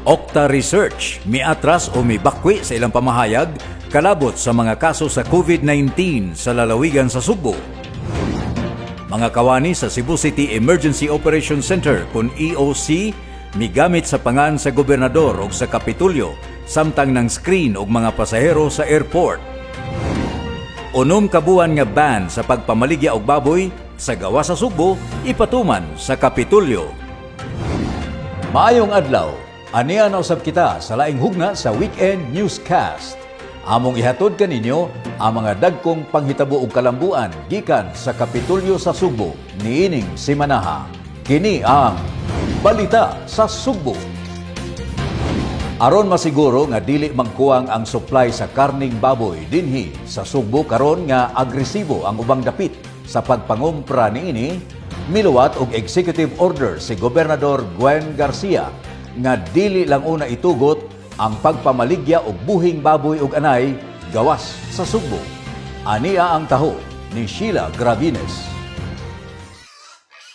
Octa Research miatras o mibakwi sa ilang pamahayag kalabot sa mga kaso sa COVID-19 sa lalawigan sa Sugbo. Mga kawani sa Cebu City Emergency Operations Center kon EOC migamit sa pangan sa gobernador og sa Kapitolyo samtang nang screen og mga pasahero sa airport. 6 ka buwan nga ban sa pagpamaligya og baboy sa gawas sa Sugbo ipatuman sa Kapitolyo. Maayong adlaw. Ania na usab kita sa laing hugna sa Weekend Newscast. Among ihatod kaninyo ang mga dagkong panghitabo ug kalambuan gikan sa Kapitolyo sa Sugbo niining simanaha. Kini ang Balita sa Sugbo. Aron masiguro nga dili magkuwang ang supply sa karning baboy dinhi sa Sugbo karon nga agresibo ang ubang dapit sa pagpangumpra niini, miluwat og executive order si Gobernador Gwen Garcia nga dili lang una itugot ang pagpamaligya og buhing baboy ug anay gawas sa Sugbo. Ania ang taho ni Sheila Gravines.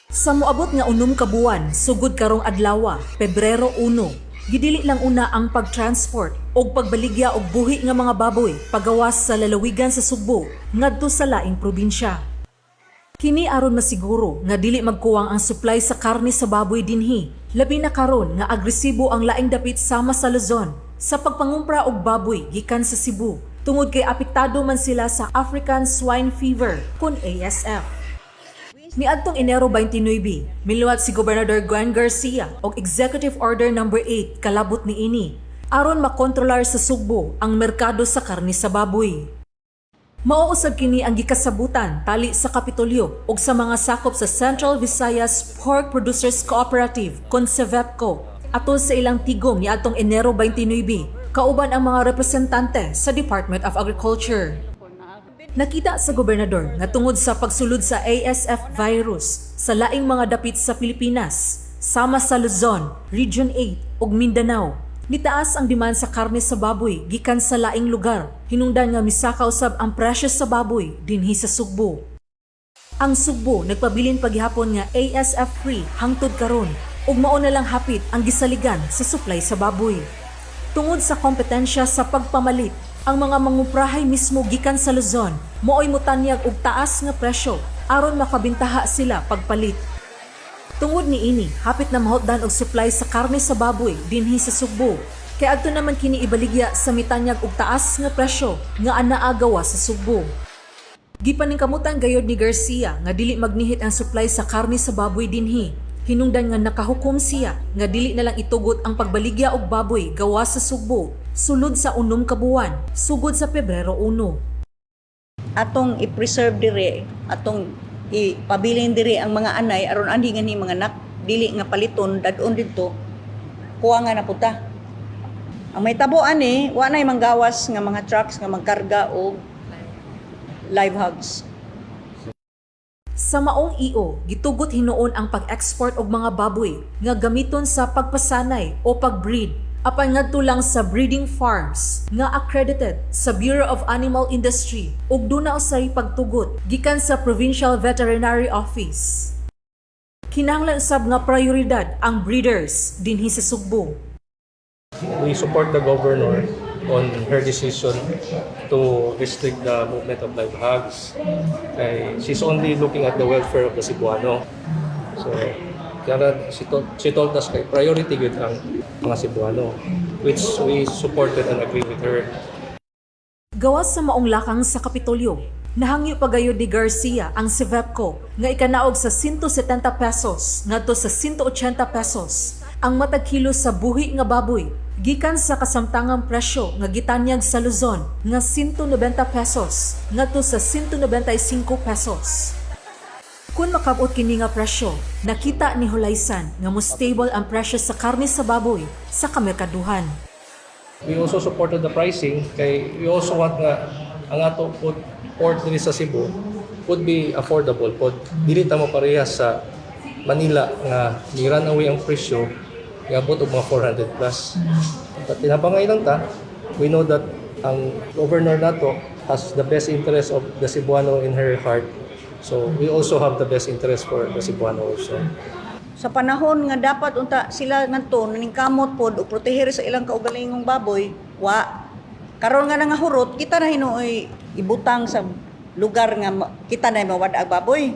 Sa moabot nga 6 ka buwan sugod karong adlawa, Pebrero 1, gidili lang una ang pagtransport og pagbaligya og buhi nga mga baboy pagawas sa lalawigan sa Sugbo ngadto sa laing probinsya. Kini aron masiguro nga dili magkuwang ang supply sa karne sa baboy dinhi. Labi na karon nga agresibo ang laing dapit sama sa Luzon sa pagpangumpra og baboy gikan sa Cebu tungod kay apektado man sila sa African Swine Fever kon ASF. Niadtong Enero 29, miluwat si Gobernador Gwen Garcia og Executive Order Number 8 kalabot niini aron makontrolar sa Sugbo ang merkado sa karne sa baboy. Mao usab kini ang gikasabutan tali sa Kapitolyo ug sa mga sakop sa Central Visayas Pork Producers Cooperative kon CVEPCO atol sa ilang tigom niadtong Enero 29 kauban ang mga representante sa Department of Agriculture. Nakita sa gobernador nga tungod sa pagsulod sa ASF virus sa laing mga dapit sa Pilipinas, sama sa Luzon, Region 8 ug Mindanao, nitaas ang demand sa karne sa baboy gikan sa laing lugar. Hinungdan nga misaka usab ang presyo sa baboy dinhi sa Sugbo. Ang Sugbo nagpabilin paghihapon nga ASF free hangtod karon ug mao na lang hapit ang gisaligan sa supply sa baboy. Tungod sa kompetensya sa pagpamalit, ang mga manguprahay mismo gikan sa Luzon mao'y motanyag og taas nga presyo aron makabintaha sila pagpalit. Tungod niini, hapit na mahutdan og supply sa karne sa baboy dinhi sa Sugbo. Kay adto naman kini ibaligya sa mitanyag og taas nga presyo nga anaa gawas sa Sugbo. Gipaningkamutan gayod ni Garcia nga dili magnihit ang supply sa karne sa baboy dinhi. Hinungdan nga nakahukom siya nga dili na lang itugot ang pagbaligya og baboy gawas sa Sugbo sulod sa 6 ka buwan sugod sa Pebrero 1. Atong i-preserve dire, atong ipabilin dire ang mga anay aron anhi nga ni mga anak dili nga paliton dad-on didto kuha nga na puta. Ang may tabo ani, wa nay manggawas nga mga trucks nga magkarga og live hogs. Sa maong EO, gitugot hinuon ang pag-export og mga baboy nga gamiton sa pagpasanay o pagbreed apan ngadto lang sa breeding farms nga accredited sa Bureau of Animal Industry ug duna usay pagtugot gikan sa Provincial Veterinary Office. Kinahanglan usab nga prioridad ang breeders dinhi sa Sugbo. We support the governor on her decision to restrict the movement of live hogs. Kay she's only looking at the welfare of the Cebuano. So, kaya she told us kay priority gud ang mga Cebuano, which we supported and agree with her. Gawas sa maong lakang sa Kapitolyo, nahangyo pagayod ni Garcia ang CVEPCO nga ikanaog sa 170 pesos ngadto sa 180 pesos ang matag kilo sa buhi nga baboy gikan sa kasamtangang presyo nga gitanyag sa Luzon nga 190 pesos ngadto sa 195 pesos. Kung makabot kini nga presyo, nakita ni Holaysan nga mo stable ang presyo sa karne sa baboy sa kamerkaduhan. We also supported the pricing kay we also want nga ang ato pud pork diri sa Cebu would be affordable pod. Dili ta mo parehas sa Manila nga ni run away ang presyo, niabot og mga 400 plus. But tinabangay lang ta. We know that ang governor nato has the best interest of the Cebuano in her heart. So we also have the best interest for the Cebuano also. Sa panahon nga dapat unta sila ngadto naningkamot pod og proteher sa ilang kaugalingong baboy, wa. Karon nga nangahurot, kita na hinuoy ibutang sa lugar nga kita na mawad ang baboy.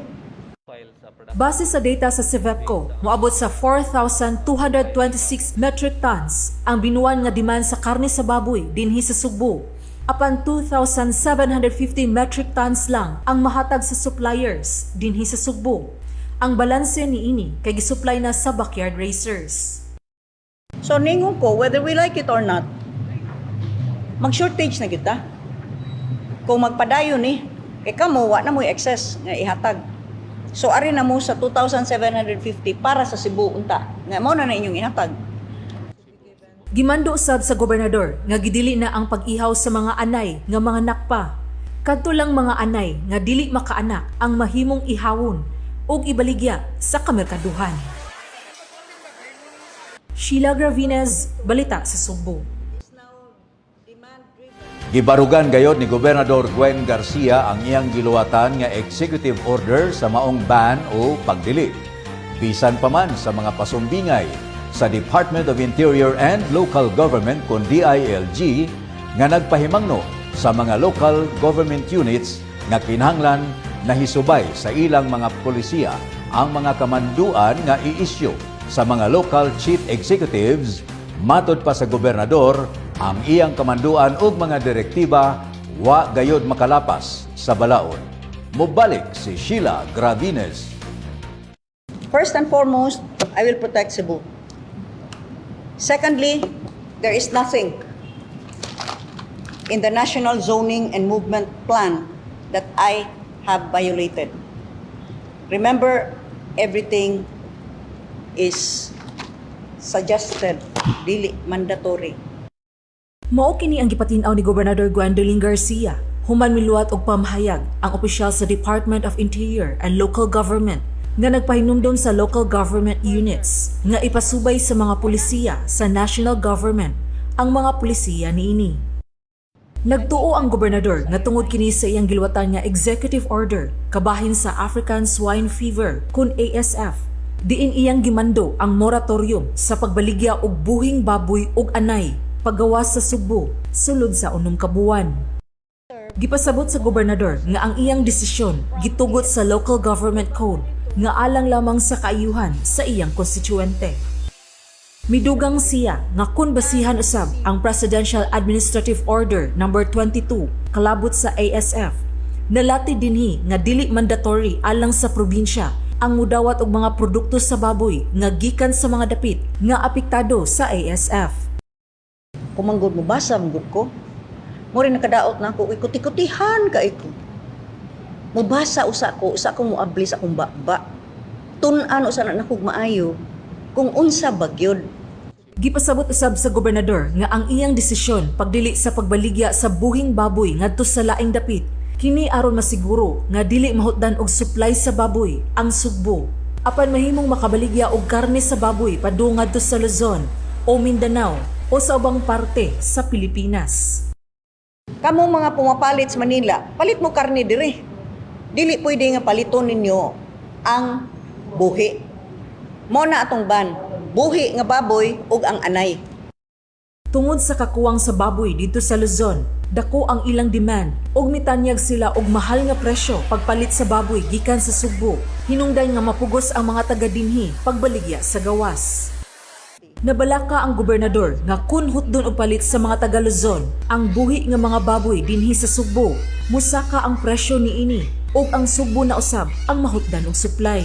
Base sa data sa CEVEPCO, moabot sa 4,226 metric tons ang binuan nga demand sa karne sa baboy dinhi sa Sugbo. Apan 2,750 metric tons lang ang mahatag sa suppliers dinhi sa Sugbo. Ang balanse niini kay gisupply na sa backyard raisers. So ningon ko, whether we like it or not, mag-shortage na kita. Kung magpadayon ni, kay kamo wa na mo'y excess nga ihatag. So ari na mo sa 2,750 para sa Cebu unta. Nga mao na na inyong ihatag. Gimando usab sa gobernador nga gidili na ang pag-ihaw sa mga anay nga mga nakpa. Kadto lang mga anay nga dili makaanak ang mahimong ihawon ug ibaligya sa kamerkaduhan. Sheila Gravines, Balita sa Sugbo. Gibarugan gayod ni Gobernador Gwen Garcia ang iyang giluwatan nga executive order sa maong ban o pagdili. Bisan pa man sa mga pasumbingay sa Department of Interior and Local Government kon DILG nga nagpahimangno sa mga local government units nga kinahanglan nahisubay sa ilang mga polisiya ang mga kamanduan nga iisyu sa mga local chief executives. Matod pa sa gobernador, ang iyang kamanduan ug mga direktiba wa gayod makalapas sa balaod. Mobalik si Sheila Gravines. First and foremost, I will protect Cebu. Secondly, there is nothing in the National Zoning and Movement Plan that I have violated. Remember, everything is suggested, dili mandatory. Mao kini ang gipatin-aw ni Gobernador Gwendolyn Garcia human miluwat og pamahayag ang opisyal sa Department of Interior and Local Government nga nagpahinumdom sa local government units nga ipasubay sa mga pulisiya sa national government ang mga pulisiya niini. Nagtuo ang gobernador nga tungod kini sa iyang giluwatan nga executive order kabahin sa African Swine Fever kun ASF, diin iyang gimando ang moratorium sa pagbaligya og buhing baboy ug anay pagawas sa Sugbo sulod sa 6 ka buwan. Gipasabot sa gobernador nga ang iyang desisyon gitugot sa local government code nga alang lamang sa kaayuhan sa iyang konstituente. Midugang siya nga kun basihan usab ang Presidential Administrative Order number 22 kalabot sa ASF, nalati dinhi nga dili mandatory alang sa probinsya ang mudawat og mga produkto sa baboy nga gikan sa mga dapit nga apektado sa ASF. Kumanggod mo basa manggod ko. Mo rin nakadaot na ako, ikuti-kutihan ka iko. Mubasa usa ko, usa ko moabli sa akong baba. Tun-an usa na nakog maayo kung unsa bagyod. Gipasabot usab sa gobernador nga ang iyang desisyon pagdili sa pagbaligya sa buhing baboy ngadto sa laing dapit kini aron masiguro nga dili mahutdan og supply sa baboy ang Sugbo. Apan mahimong makabaligya og karne sa baboy padung ngadto sa Luzon o Mindanao o sa ubang parte sa Pilipinas. Kamo mga pumapalit sa Manila, palit mo karne dire. Dili pwede nga paliton ninyo ang buhi. Mo na atong ban, buhi nga baboy ug ang anay. Tungod sa kakuwang sa baboy dito sa Luzon, dako ang ilang demand ug mitanyag sila og mahal nga presyo pagpalit sa baboy gikan sa Sugbo. Hinungdan nga mapugos ang mga taga dinhi pagbaligya sa gawas. Nabalaka ang gobernador nga kun hutdon og palit sa mga taga Luzon ang buhi nga mga baboy dinhi sa Sugbo, musaka ang presyo niini ug ang Sugbo na usab ang mahutdan og supply.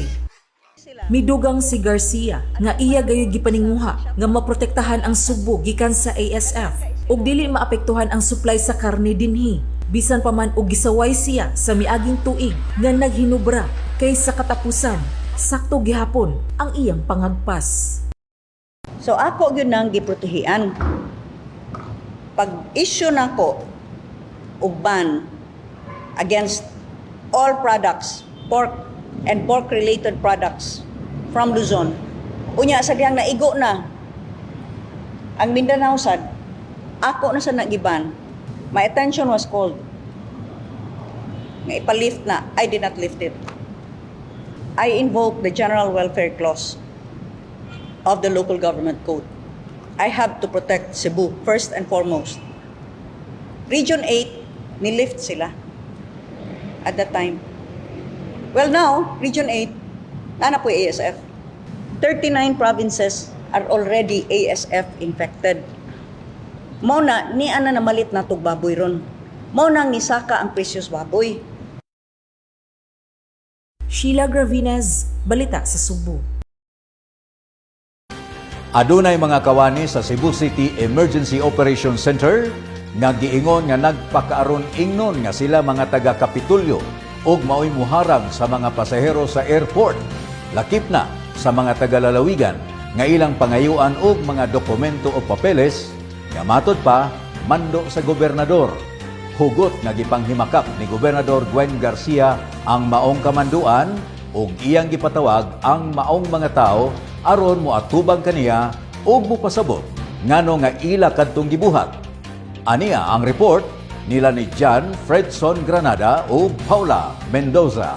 Midugang si Garcia nga iya gayud gipaninguha nga maprotektahan ang Sugbo gikan sa ASF ug dili maapektuhan ang supply sa karne dinhi bisan pa man og gisaway siya sa miaging tuig nga naghinubra kay sa katapusan sakto gihapon ang iyang pangagpas. So ako gyud nang giprotehian. Pag issue nako og ban against all products, pork and pork related products from Luzon. Unya sa dihang naigo na ang Mindanao sad, ako na sa nagiban. My attention was called. Nga ipalift na, I did not lift it. I invoke the General Welfare Clause. of the local government code. I have to protect Cebu first and foremost. Region 8, nilift sila at that time. Well now, Region 8, naa na poy ASF. 39 provinces are already ASF infected. Mao na, ni ana namalit na tog baboy ron. Mao nang nisaka ang presyos baboy. Sheila Gravines, Balita sa Sugbo. Adunay mga kawani sa Cebu City Emergency Operations Center nga giingon nga nagpakaaron ingnon nga sila mga taga Kapitolyo ug maoy muharang sa mga pasahero sa airport, lakip na sa mga taga-lalawigan nga ilang pangayuan og mga dokumento o papeles nga matod pa mando sa gobernador. Hugot nga gipanghimakak ni Gobernador Gwen Garcia ang maong kamanduan ug iyang gipatawag ang maong mga tao aron moatubang kaniya ug mopasabot ngano nga ila kadtong gibuhat. Ania ang report nila ni John Fredson Granada ug Paula Mendoza.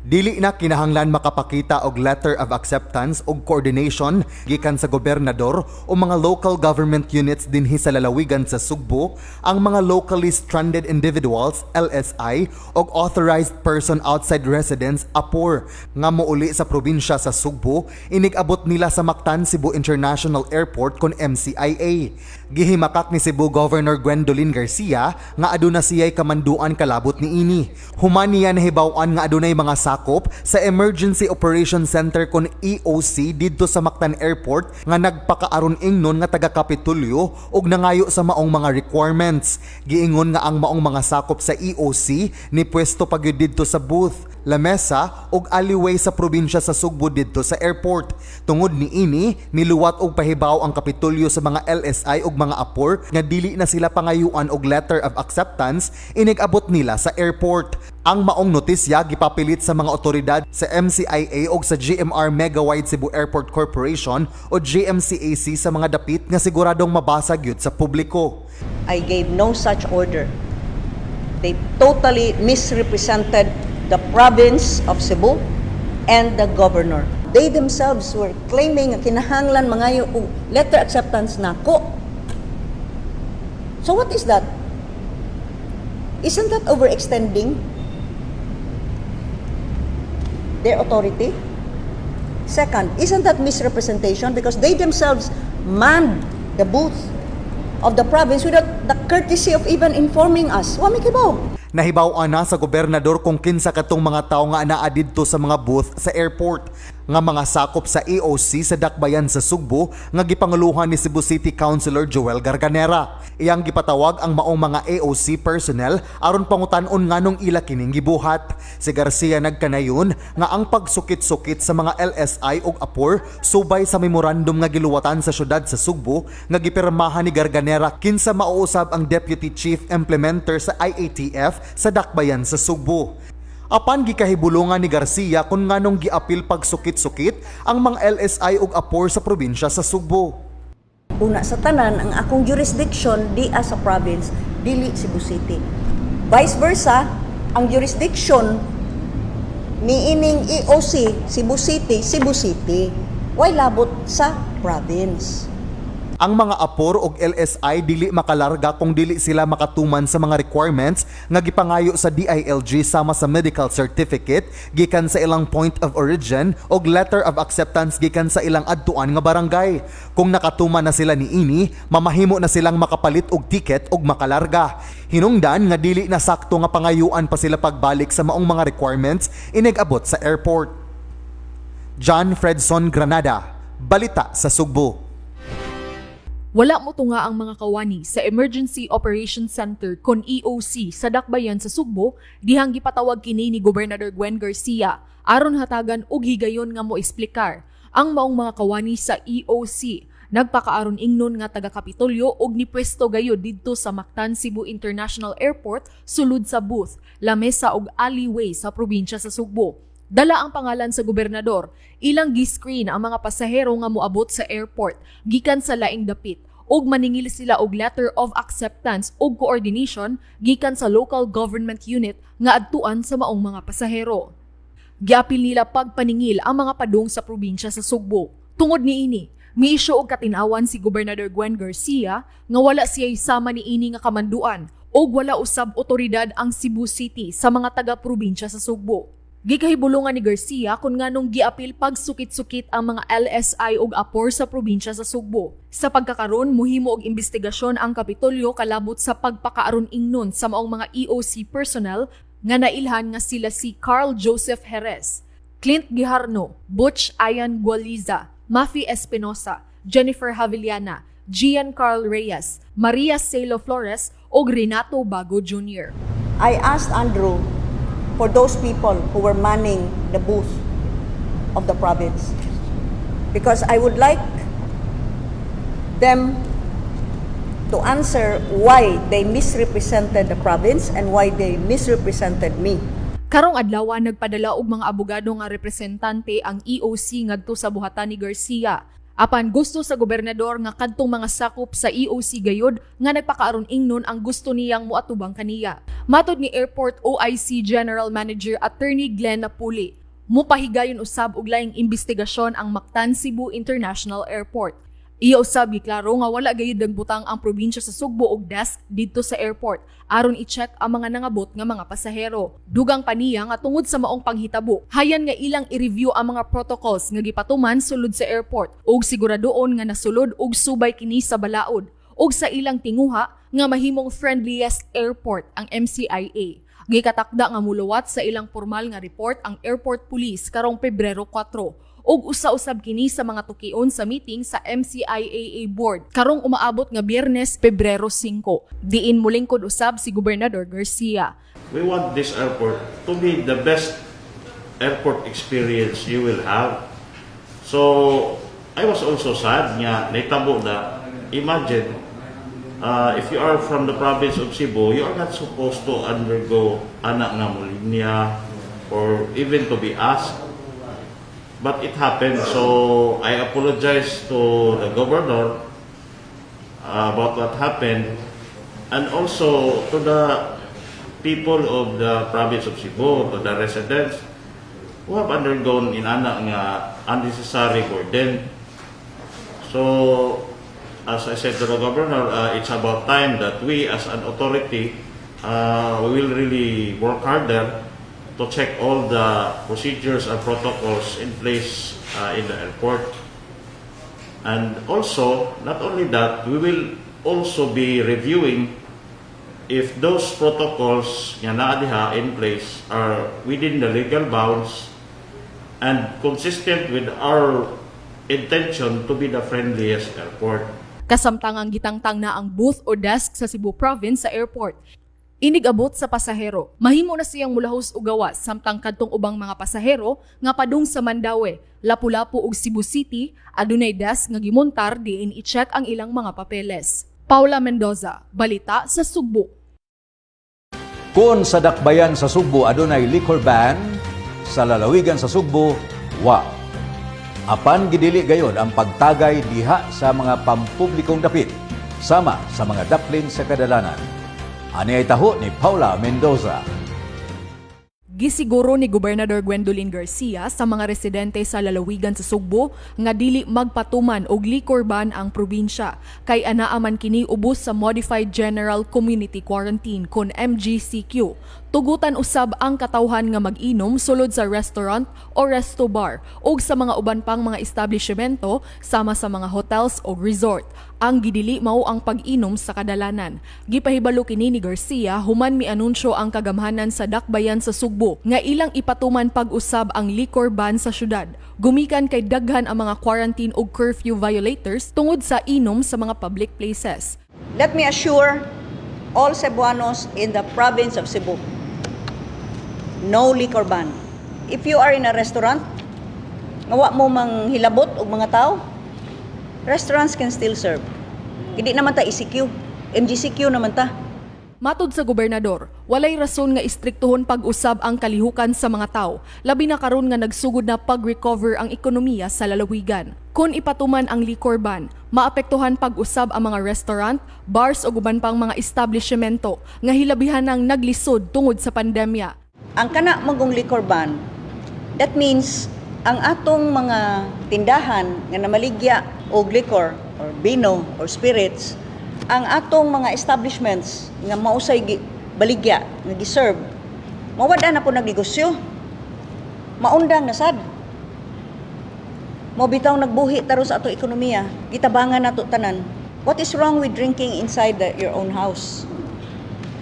Dili na kinahanglan makapakita og letter of acceptance og coordination gikan sa gobernador o mga local government units dinhi sa lalawigan sa Sugbo ang mga locally stranded individuals, LSI, og authorized person outside residence, APOR, nga mouli sa probinsya sa Sugbo inig-abot nila sa Mactan Cebu International Airport kon MCIA. Gihimakak ni Cebu Governor Gwendolyn Garcia nga aduna siya'y kamanduan kalabot niini. Human niya nahibaw-an nga adunay mga sakop sa Emergency Operation Center kon EOC didto sa Mactan Airport nga nagpakaaron ingnon nga taga Kapitolyo ug nangayo sa maong mga requirements. Giingon nga ang maong mga sakop sa EOC ni pwesto pa gyud didto sa booth, lamesa ug alleyway sa probinsya sa Sugbo didto sa airport. Tungod niini, miluwat og pahibaw ang Kapitolyo sa mga LSI ug mga APOR nga dili na sila pangayuan og letter of acceptance inig-abot nila sa airport. Ang maong notisya gipapilit sa mga otoridad sa MCIA ug sa GMR Megawide Cebu Airport Corporation o GMCAC sa mga dapit nga siguradong mabasa gyud sa publiko. I gave no such order. They totally misrepresented the province of Cebu and the governor. They themselves were claiming nga kinahanglan mangayo og letter acceptance nako. So what is that? Isn't that overextending their authority? Second, isn't that misrepresentation because they themselves manned the booth of the province without the courtesy of even informing us? Wa mi kibaw. Nahibaw-an na sa gobernador kung kinsa katong mga tawo nga naa didto sa mga booth sa airport nga mga sakop sa EOC sa Dakbayan sa Sugbo nga gipanguluhan ni Cebu City Councilor Joel Garganera. Iyang gipatawag ang maong mga EOC personnel aron pangutan-on nganong ila kining gibuhat. Si Garcia nagkanayon nga ang pagsukit-sukit sa mga LSI ug APOR subay sa memorandum nga giluwatan sa syudad sa Sugbo nga gipirmahan ni Garganera, kinsa mauusab ang Deputy Chief Implementer sa IATF sa Dakbayan sa Sugbo. Apan gikahibulungan ni Garcia kung nganong giapil pagsukit-sukit ang mga LSI ug APOR sa probinsya sa Sugbo. Una sa tanan, ang akong jurisdiction di sa province, dili Cebu City. Vice versa, ang jurisdiction ni ining EOC, Cebu City, Cebu City. Way labot sa province. Ang mga APOR og LSI dili makalarga kung dili sila makatuman sa mga requirements nga gipangayo sa DILG, sama sa medical certificate gikan sa ilang point of origin og letter of acceptance gikan sa ilang adtuan nga barangay. Kung nakatuman na sila niini, mamahimo na silang makapalit og ticket og makalarga. Hinungdan nga dili na sakto nga pangayuan pa sila pagbalik sa maong mga requirements inig-abot sa airport. John Fredson Granada, Balita sa Sugbo. Wala mo tunga ang mga kawani sa Emergency Operations Center kon EOC sa Dakbayan sa Sugbo dihang gipatawag kini ni Gobernador Gwen Garcia aron hatagan og higayon nga mo eksplikar ang maong mga kawani sa EOC. Nagpakaaron ingnon nga taga Kapitolyo og nipwesto gayud didto sa Mactan Cebu International Airport sulod sa booth, lamesa og alleyway sa probinsya sa Sugbo. Dala ang pangalan sa gobernador. Ilang gi-screen ang mga pasahero nga moabot sa airport gikan sa laing dapit ug maningil sila og letter of acceptance ug coordination gikan sa local government unit nga adtuan sa maong mga pasahero. Giapil nila pagpaningil ang mga padung sa probinsya sa Sugbo. Tungod niini, miisyu og katinawan si Gobernador Gwen Garcia nga wala siya sama niini nga kamanduan og wala usab otoridad ang Cebu City sa mga taga-probinsya sa Sugbo. Gikahibulungan ni Garcia kung nganong giapil pagsukit-sukit ang mga LSI ug APOR sa probinsya sa Sugbo. Sa pagkakaron, muhimo og investigasyon ang Kapitolyo kalabot sa pagpakaaron ingnon sa maong mga EOC personnel nga nailhan nga sila si Carl Joseph Jerez, Clint Giharno, Butch Ian Gualiza, Mafi Espinosa, Jennifer Haviliana, Gian Carl Reyes, Maria Celo Flores ug Renato Bago Jr. I asked Andrew for those people who were manning the booth of the province because I would like them to answer why they misrepresented the province and why they misrepresented me. Karong adlaw, nagpadala og mga abogado nga representante ang EOC ngadto sa buhatan ni Garcia. Apan gusto sa gobernador nga kadtong mga sakop sa EOC gayod nga nagpakaaron ingnon ang gusto niyang muatubang kaniya. Matod ni Airport OIC General Manager Attorney Glenn Napuli, mupahigayon usab og laing investigasyon ang Mactan Cebu International Airport. Iya usab giklaro nga wala gayud nagbutang ang probinsya sa Sugbo og desk didto sa airport aron i-check ang mga nangabot nga mga pasahero. Dugang pa niya nga tungod sa maong panghitabo, hayan nga ilang i-review ang mga protocols nga gipatuman sulod sa airport ug siguradoon nga nasulod ug subay kini sa balaod ug sa ilang tinguha nga mahimong friendliest airport ang MCIA. Gikatakda nga muluwat sa ilang formal nga report ang Airport Police karong Pebrero 4 ug usa-usab kini sa mga tukion sa meeting sa MCIAA Board karong umaabot nga Biyernes, Pebrero 5. Diin mulingkod usab si Gobernador Garcia. We want this airport to be the best airport experience you will have. So, I was also sad nga nahitabo na. Imagine, if you are from the province of Cebu, you are not supposed to undergo ana nga mulinya or even to be asked. But it happened, so I apologize to the governor about what happened and also to the people of the province of Cebu, to the residents who have undergone inana nga unnecessary burden. So, as I said to the governor, it's about time that we as an authority, we will really work harder to check all the procedures and protocols in place in the airport. And also, not only that, we will also be reviewing if those protocols nga naa diha in place are within the legal bounds and consistent with our intention to be the friendliest airport. Kasamtangang gitangtang na ang booth o desk sa Cebu Province sa airport. Inig-abot sa pasahero, mahimo na siyang mulahos o gawas samtang kadtong ubang mga pasahero nga padung sa Mandaue, Lapu-Lapu ug Cebu City, adunay desk nga gimontar diin i-check ang ilang mga papeles. Paula Mendoza, Balita sa Sugbo. Kung sa dakbayan sa Sugbo adunay liquor ban, sa lalawigan sa Sugbo, wa. Apan gidili gayod ang pagtagay diha sa mga pampublikong dapit, sama sa mga daplin sa kadalanan. Ani ay taho ni Paula Mendoza. Gisiguro ni Gobernador Gwendolyn Garcia sa mga residente sa lalawigan sa Sugbo nga dili magpatuman og liquor ban ang probinsya kay anaa man kini ubos sa Modified General Community Quarantine kon MGCQ. Tugutan usab ang katawhan nga mag-inom sulod sa restaurant o resto bar ug sa mga uban pang mga establishmento sama sa mga hotels o resort. Ang gidili mao ang pag-inom sa kadalanan. Gipahibalo kini ni Garcia human mianunsyo ang kagamhanan sa dakbayan sa Sugbo nga ilang ipatuman pag-usab ang liquor ban sa syudad. Gumikan kay daghan ang mga quarantine ug curfew violators tungod sa inom sa mga public places. Let me assure all Cebuanos in the province of Cebu, no liquor ban. If you are in a restaurant, nga wa mo mang hilabot og mga tao, restaurants can still serve. Hindi naman ta ECQ, MGCQ naman ta. Matod sa gobernador, walay rason nga istriktuhon pag-usab ang kalihukan sa mga tao, labi na karon nga nagsugod na pag-recover ang ekonomiya sa lalawigan. Kung ipatuman ang liquor ban, maapektuhan pag-usab ang mga restaurant, bars o uban pang mga establishmento nga hilabihan nang naglisod tungod sa pandemya. Ang kana magong liquor ban, that means Ang atong mga tindahan nga namaligya og liquor or bino or spirits, ang atong mga establishments nga mausay baligya nga giserve, mawad-an na pod nagnegosyo. Maundang na sad. Mo bitaw nagbuhi taro sa ato ekonomiya, gitabangan nato tanan. What is wrong with drinking inside your own house?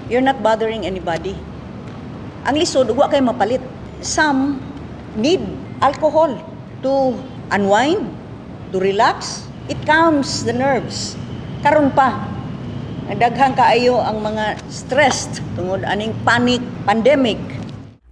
You're not bothering anybody. Ang lisod, wa kay mapalit. Some need alcohol to unwind, to relax. It calms the nerves. Karon pa, daghan kaayo ang mga stressed tungod aning panic pandemic.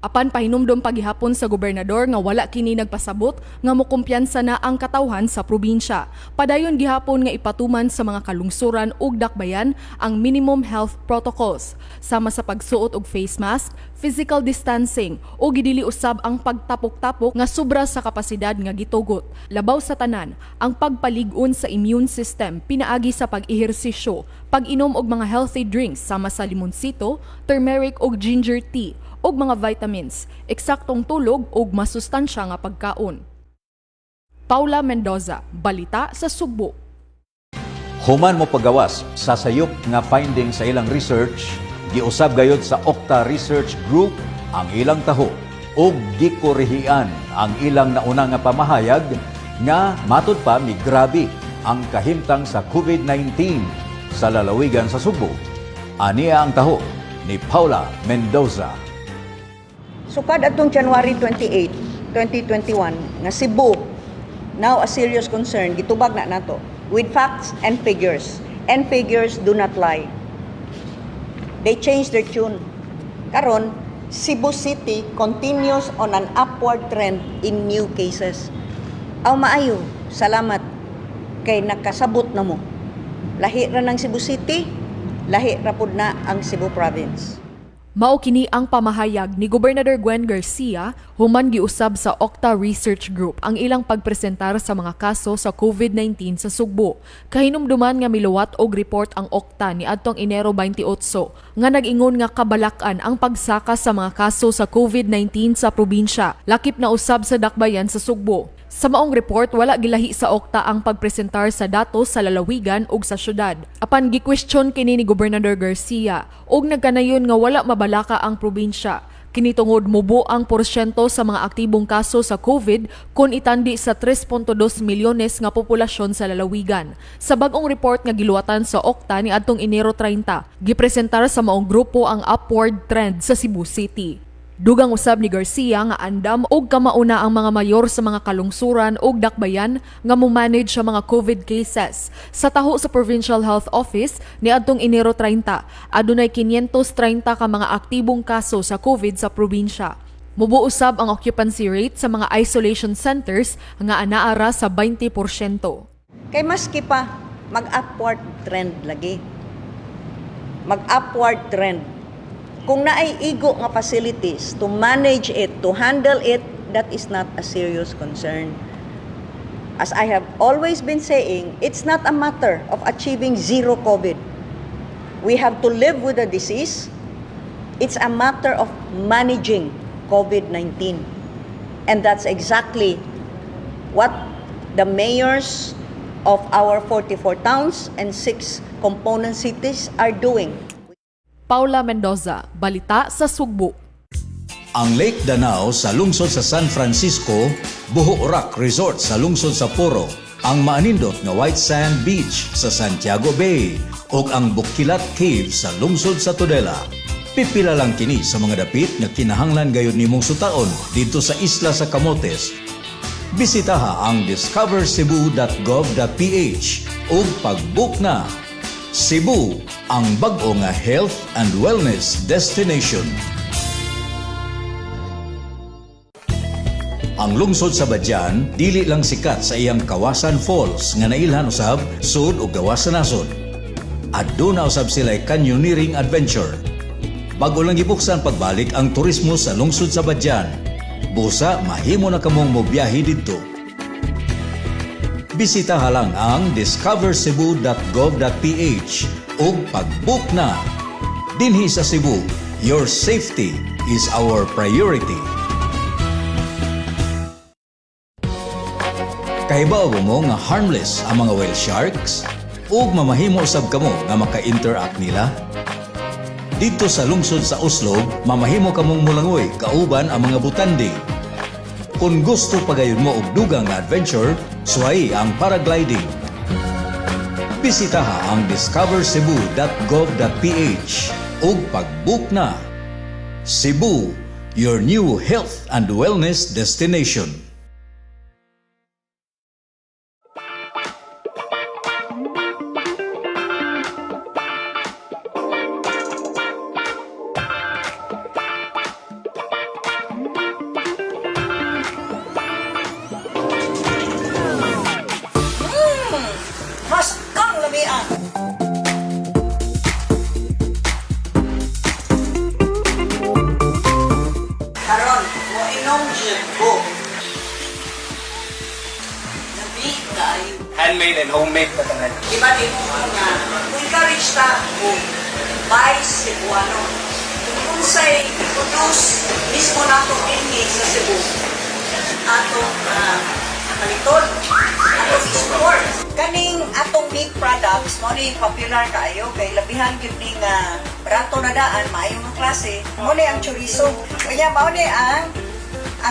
Apan pahinumdom pagihapon sa gobernador nga wala kini nagpasabot nga mokumpiyansa na ang katawhan sa probinsya. Padayon gihapon nga ipatuman sa mga kalungsuran ug dakbayan ang minimum health protocols sama sa pagsuot og face mask, physical distancing ug gidili usab ang pagtapok-tapok nga sobra sa kapasidad nga gitugot. Labaw sa tanan, ang pagpalig-on sa immune system pinaagi sa pag-ehersisyo, pag-inom og mga healthy drinks sama sa limonsito, turmeric ug ginger tea ug mga vitamins, eksaktong tulog ug masustansya nga pagkaon. Paula Mendoza, Balita sa Sugbo. Human mo pagawas sa sayop nga finding sa ilang research, giusab gayod sa Octa Research Group ang ilang taho ug gikorehian ang ilang nauna nga pamahayag nga matud pa migrabe ang kahimtang sa COVID-19 sa lalawigan sa Sugbo. Ania ang taho ni Paula Mendoza. Sukad atong January 28, 2021 nga Cebu now a serious concern, gitubag na nato with facts and figures. And figures do not lie. They change their tune. Karon, Cebu City continues on an upward trend in new cases. Aw maayo, salamat kay nakasabot na mo. Lahi ra ng Cebu City, lahi ra pud na ang Cebu Province. Mao kini ang pamahayag ni Gobernador Gwen Garcia human giusab sa Octa Research Group ang ilang pagpresentar sa mga kaso sa COVID-19 sa Sugbo. Kahinumduman nga miluwat og report ang Octa ni adtong Enero 28 nga nag-ingon nga kabalak-an ang pagsaka sa mga kaso sa COVID-19 sa probinsya, lakip na usab sa dakbayan sa Sugbo. Sa maong report, wala gilahi sa Octa ang pagpresentar sa datos sa lalawigan ug sa syudad. Apan gikwestiyon kini ni Gobernador Garcia ug nagkanayon nga wala mabalaka ang probinsya. Kini tungod mubo ang porsyento sa mga aktibong kaso sa COVID kung itandi sa 3.2 milyones nga populasyon sa lalawigan. Sa bag-ong report nga giluwatan sa Octa ni adtong Enero 30, gipresentar sa maong grupo ang upward trend sa Cebu City. Dugang usab ni Garcia nga andam og kamauna ang mga mayor sa mga kalungsuran og dakbayan nga mo-manage sa mga COVID cases. Sa taho sa Provincial Health Office ni adtong Enero 30, adunay 530 ka mga aktibong kaso sa COVID sa probinsya. Mubo usab ang occupancy rate sa mga isolation centers nga anaara sa 20%. Kay maski pa mag-upward trend lagi. Mag-upward trend. Kung naay igo nga facilities to manage it, to handle it, that is not a serious concern. As I have always been saying, it's not a matter of achieving zero COVID. We have to live with the disease. It's a matter of managing COVID-19. And that's exactly what the mayors of our 44 towns and six component cities are doing. Paula Mendoza, Balita sa Sugbo. Ang Lake Danao sa lungsod sa San Francisco, Buho Rock Resort sa lungsod sa Poro, ang maanindot nga White Sand Beach sa Santiago Bay ug ang Bukilat Cave sa lungsod sa Tudela. Pipila lang kini sa mga dapit nga kinahanglan gayud nimong sutaon didto sa isla sa Camotes. Bisitaha ang discovercebu.gov.ph ug pag-book na. Cebu, ang bag-o nga health and wellness destination. Ang lungsod sa Badian dili lang sikat sa iyang Kawasan Falls nga nailhan usab sud og gawas sa nasod. Aduna usab sila canyoneering adventure. Bag-o lang gibuksan pagbalik ang turismo sa lungsod sa Badian. Busa mahimo na kamong mobiyahe didto. Bisitaha lang ang discovercebu.gov.ph ug pag-book na. Dinhi sa Cebu, your safety is our priority. Kahibaw ba mo nga harmless ang mga whale sharks? Ug mamahimo sab kamo nga maka-interact nila? Didto sa lungsod sa Oslob, mamahimo kamong mulangoy kauban ang mga butandi. Kung gusto pagayon mo og dugang nga adventure, suwayi ang paragliding. Bisitaha ang discovercebu.gov.ph ug pag-book na. Cebu, your new health and wellness destination. Mas kang lamian. Karon, mo inom jud ko. Labi kaayo. Handmade and homemade na tanan. Iba din mo nga, encourage ta mo buy Cebuano. Kung unsay produce mismo nato dinhi sa Cebu, atong paliton, atong i-support. Kaning atong meat products, mo ni popular kaayo kay labihan gyud ni nga barato na daan, maayo nga klase. Mo ni ang chorizo. Kanya mao ni ang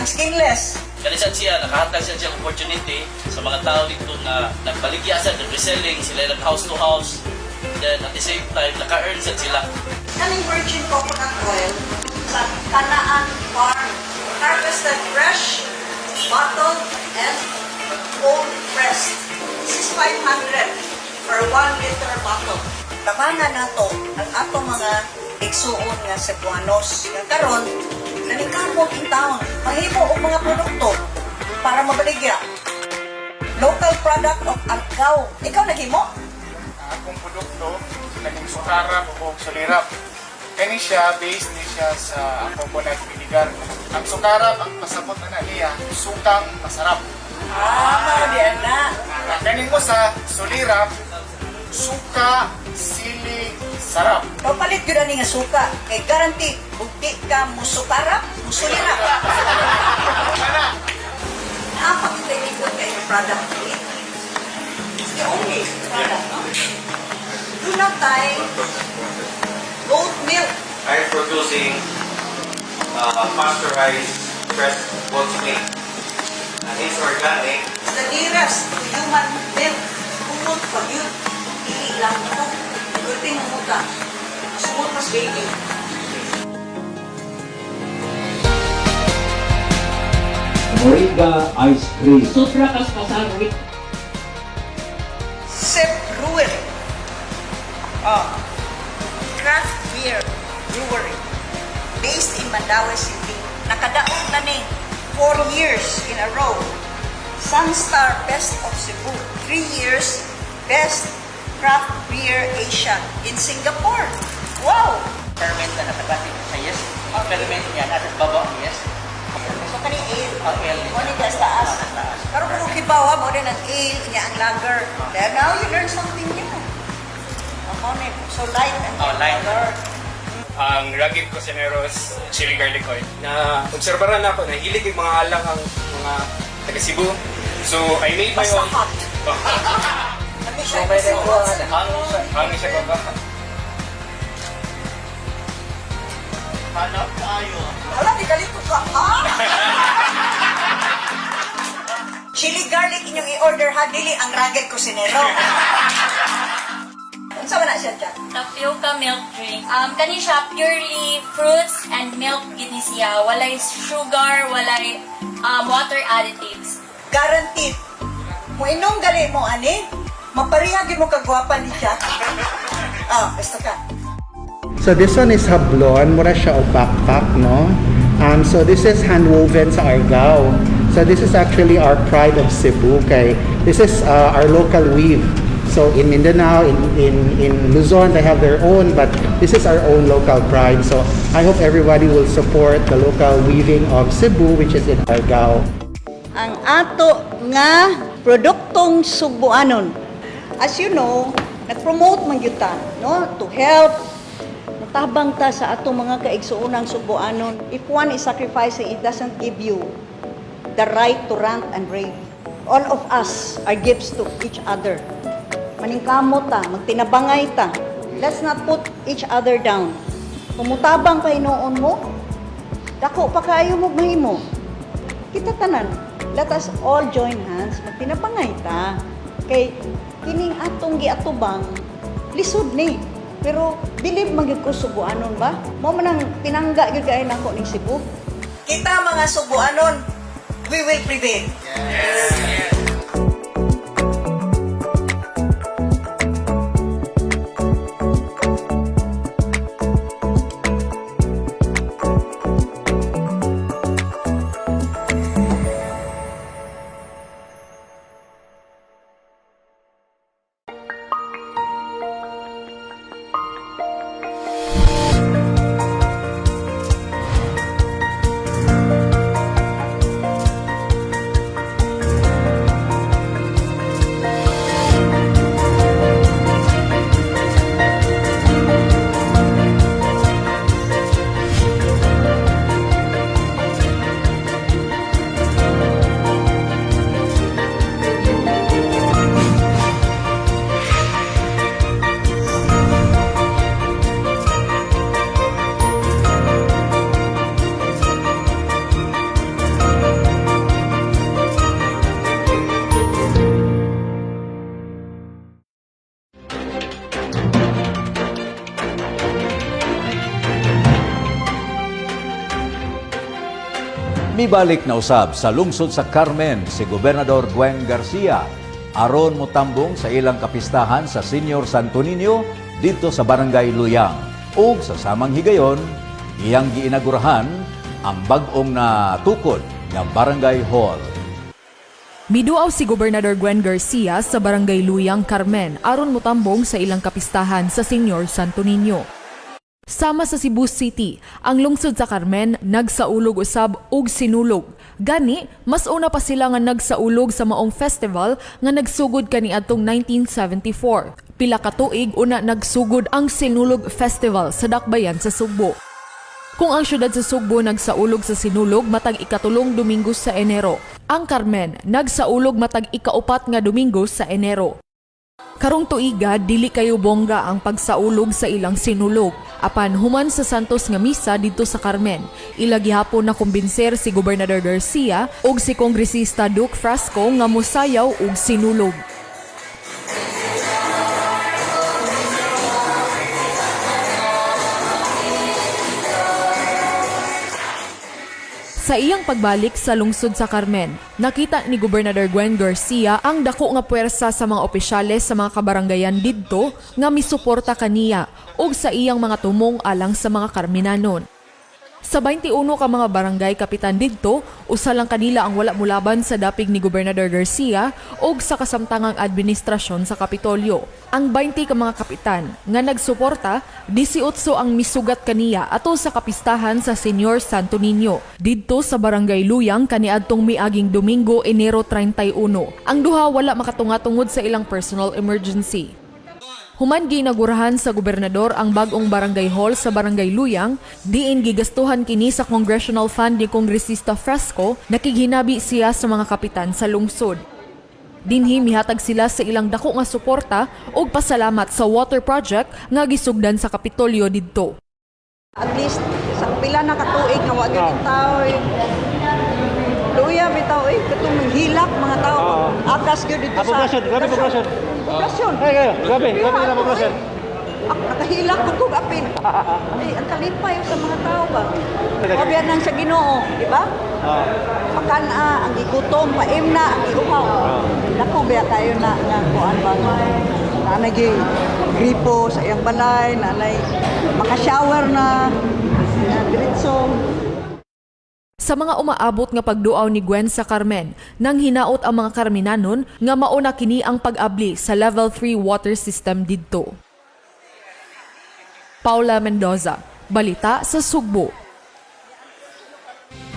skinless. Kanisan siya, nakahatag siya siya opportunity sa mga tao dito nga nagbaligya sa nag-reselling, sila nag house to house. Then at the same time, naka-earn sad sila. Kaning virgin coconut oil sa Kanaan Farm. Harvested fresh, bottled, and cold pressed. This is 500 per 1 liter bottle. Tabangan nato ang atong mga igsuon nga Cebuanos. Nga karon, naningkamot in town, mahimo og mga produkto para mabaligya. Local product of Argao. Ikaw naghimo? Ang akong produkto, naging sukarap o sulirap. Kani siya, based ni siya sa coconut vinegar. Ang sukarap, ang pasabot na niya, sukang masarap. Ah, mao di ana. Ang kaning mo sa sulirap, suka, sili, sarap. Papalit gyud ani nga suka kay guarantee bugti ka musukarap, musulirap. Napakita kay product ni. It's the only product, no? Do not buy goat milk. I'm producing pasteurized fresh goat's milk. And it's organic. It's the nearest to human milk. Kumot pa yun. Dili lang ito. Gulping umuta. Sumot mas baby. Moringa Ice Cream. Supra kaspasan with Sip Brewery. Oh. Craft Beer Brewery. Based in Mandaue City. Nakadaog na ni 4 years in a row. Sunstar Best of Cebu. 3 years Best Craft Beer Asia in Singapore. Wow! Ferment na nakabase sa yes. Ang ferment niya nasa baba ang yes. So kani ale. Ang ale. Mo ni sa taas. Sa taas. Pero kung kibaw ha, mo din ang ale, niya ang lager. Then now you learn something new. Mo ni so light and Oh, light. color. Ang Rugged Cocineros Chili Garlic Oil. Na obserbaran ako, nahilig yung mga alang ang mga taga Cebu. So, I made my Basta own. hot. Lami So siya. may Kasi ang Ang isa ko ba? Hanap tayo. Wala, di kalito ka, ha? Chili garlic inyong i-order ha, dili ang Rugged Cocinero. Unsa man na siya, Jack? Tapioca milk drink. Kani siya purely fruits and milk gid ni siya. Walay sugar, walay water additives. Guaranteed. Muinom gali mo, ani? Mapareha gyud mo kagwapa ni Jack. Ah, basta ka. So this one is hablon, mura siya o backpack, no? So this is handwoven sa Argao. So this is actually our pride of Cebu, kay this is our local weave. So in Mindanao, in Luzon, they have their own, but this is our own local pride. So I hope everybody will support the local weaving of Cebu, which is in Argao. Ang ato nga produktong Sugbuanon. As you know, nag-promote man gyud ta, no, to help mutabang ta sa atong mga kaigsuonang Sugbuanon. If one is sacrificing, it doesn't give you the right to rant and rave. All of us are gifts to each other. Maningkamot ta, magtinabangay ta. Let's not put each other down. Kung mutabang pa hinuon mo, dako pa kaayo mo mahimo. Kita tanan, let us all join hands, magtinabangay ta. Kay kining atong giatubang, lisod ni. Pero believe man gyud ko Subuanon ba? Mao man ang pinangga gyud kaayo nako ning Cebu. Kita mga Subuanon, we will prevail. Mibalik na usab sa lungsod sa Carmen si Gobernador Gwen Garcia aron motambong sa ilang kapistahan sa Senior Santo Niño didto sa Barangay Luyang. Ug sa samang higayon, iyang giinagurahan ang bag-ong natukod nga Barangay Hall. Miduaw si Gobernador Gwen Garcia sa Barangay Luyang, Carmen aron motambong sa ilang kapistahan sa Senior Santo Niño. Sama sa Cebu City, ang lungsod sa Carmen nagsaulog usab og sinulog. Gani, mas una pa sila nga nagsaulog sa maong festival nga nagsugod kaniadtong 1974. Pila ka tuig una nagsugod ang Sinulog Festival sa Dakbayan sa Sugbo. Kung ang syudad sa Sugbo nagsaulog sa Sinulog matag 3 Domingo sa Enero, ang Carmen nagsaulog matag 4 nga Domingo sa Enero. Karong tuiga, dili kayo bongga ang pagsaulog sa ilang sinulog. Apan human sa Santos nga misa didto sa Carmen, ila gihapon na kumbinser si Gobernador Garcia ug si Kongresista Duke Frasco nga mosayaw og sinulog. Sa iyang pagbalik sa lungsod sa Carmen, nakita ni Gobernador Gwen Garcia ang dako nga puwersa sa mga opisyales sa mga kabaranggayan didto nga misuporta kaniya ug sa iyang mga tumong alang sa mga Carmenanon. Sa 21 ka mga barangay kapitan didto, usa lang kanila ang wala mulaban sa dapig ni Gobernador Garcia ug sa kasamtangang administrasyon sa Kapitolyo. Ang 20 ka mga kapitan nga nagsuporta, 18 ang misugat kaniya ato sa kapistahan sa Senior Santo Niño didto sa Barangay Luyang kaniadtong miaging Domingo, Enero 31. Ang duha wala makatunga tungod sa ilang personal emergency. Human giinagurahan sa gobernador ang bag-ong barangay hall sa Barangay Luyang, diin gigastuhan kini sa Congressional Fund ni Kongresista Frasco, nakighinabi siya sa mga kapitan sa lungsod. Dinhi mihatag sila sa ilang dako nga suporta ug pasalamat sa water project nga gisugdan sa Kapitolyo didto. At least sa pila na katuig nga wa gyud tao eh. Luya bitaw eh, katong hilak mga tao. Akas gyud dito sa Poblasyon, grabe poblasyon. Poblasyon. Ay, ay, grabe, grabe na poblasyon. Ako, nakahilak ko kog apin. Ay, ang kalipay sa mga tao ba. Pabiyaan nang sa Ginoo, di ba? Pakan-a, ang gigutom, paimna, ang giuhaw. Dako biya kayo na nga kuan ba nga naanay gyud gripo sa iyang balay, naanay makashower na, na diretso. Sa mga umaabot nga pagduaw ni Gwen sa Carmen, nang hinaot ang mga Carmenanon nga mauna kini ang pag-abli sa Level 3 water system didto. Paula Mendoza, Balita sa Sugbo.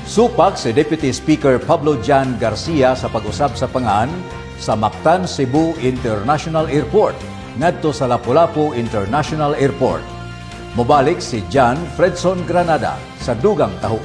Supak si Deputy Speaker Pablo Jan Garcia sa pag-usab sa pangan sa Mactan Cebu International Airport ngadto sa Lapu-Lapu International Airport. Mobalik si John Fredson Granada sa dugang taho.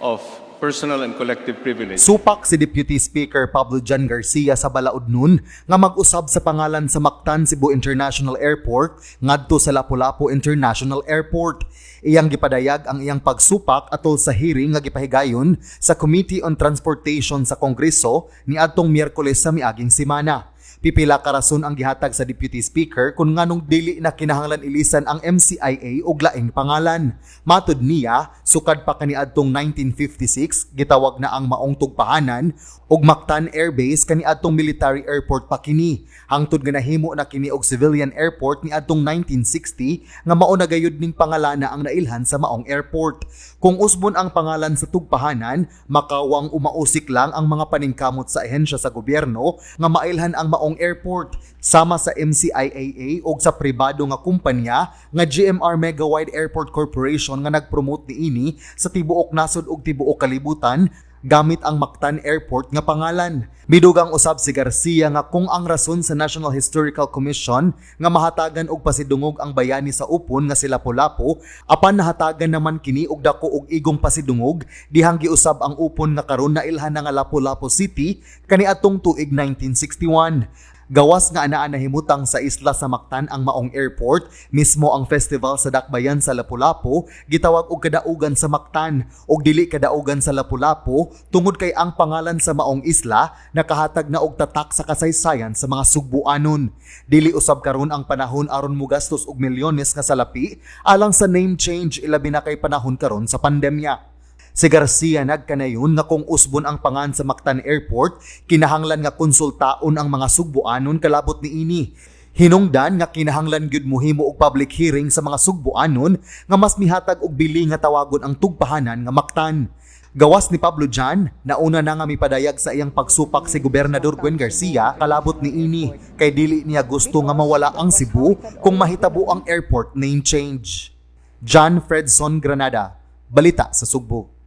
Of personal and collective privilege. Supak si Deputy Speaker Pablo John Garcia sa balaod nun nga mag-usab sa pangalan sa Mactan Cebu International Airport ngadto sa Lapu-Lapu International Airport. Iyang gipadayag ang iyang pagsupak atol sa hearing nga gipahigayon sa Committee on Transportation sa Kongreso niadtong Miyerkules sa miaging semana. Pipila ka rason ang gihatag sa Deputy Speaker kung nganong dili na kinahanglan ilisan ang MCIA og laing pangalan. Matud niya, sukad pa kaniadtong 1956 gitawag na ang maong tugpahanan og Mactan Air Base kaniadtong military airport pa kini. Hangtod nga nahimo na kini og civilian airport niadtong 1960 nga mao na gayud ning pangalana ang nailhan sa maong airport. Kung usbon ang pangalan sa tugpahanan, makawang umausik lang ang mga paningkamot sa ahensya sa gobyerno nga mailhan ang maong airport sama sa MCIAA og sa pribado nga kumpanya nga GMR Megawide Airport Corporation nga nagpromote niini sa tibuok nasod ug tibuok kalibutan gamit ang Mactan Airport nga pangalan. Midugang usab si Garcia nga kung ang rason sa National Historical Commission nga mahatagan og pasidungog ang bayani sa upon nga si Lapu-Lapu, apan nahatagan naman kini og dako og igong pasidungog dihang giusab ang upon nga karon nailhan na nga Lapu-Lapu City kaniadtong tuig 1961. Gawas nga anaa nahimutang sa isla sa Mactan ang maong airport, mismo ang festival sa Dakbayan sa Lapu-Lapu gitawag og Kadaugan sa Mactan og dili Kadaugan sa Lapu-Lapu tungod kay ang pangalan sa maong isla nakahatag na og tatak sa kasaysayan sa mga Sugbuanon. Dili usab karon ang panahon aron mugastos og milyones nga salapi alang sa name change, ilabi na kay panahon karon sa pandemya. Si Garcia nagkanayon nga kung usbon ang pangan sa Mactan Airport, kinahanglan nga konsultaon ang mga Sugbuanon kalabot niini. Hinungdan nga kinahanglan gyud mohimo og public hearing sa mga Sugbuanon nga mas mihatag og bili nga tawagon ang tugpahanan nga Mactan. Gawas ni Pablo Jan, nauna na nga mipadayag sa iyang pagsupak si Gobernador Gwen Garcia kalabot niini kay dili niya gusto nga mawala ang Cebu kung mahitabo ang airport name change. John Fredson Granada, Balita sa Sugbo.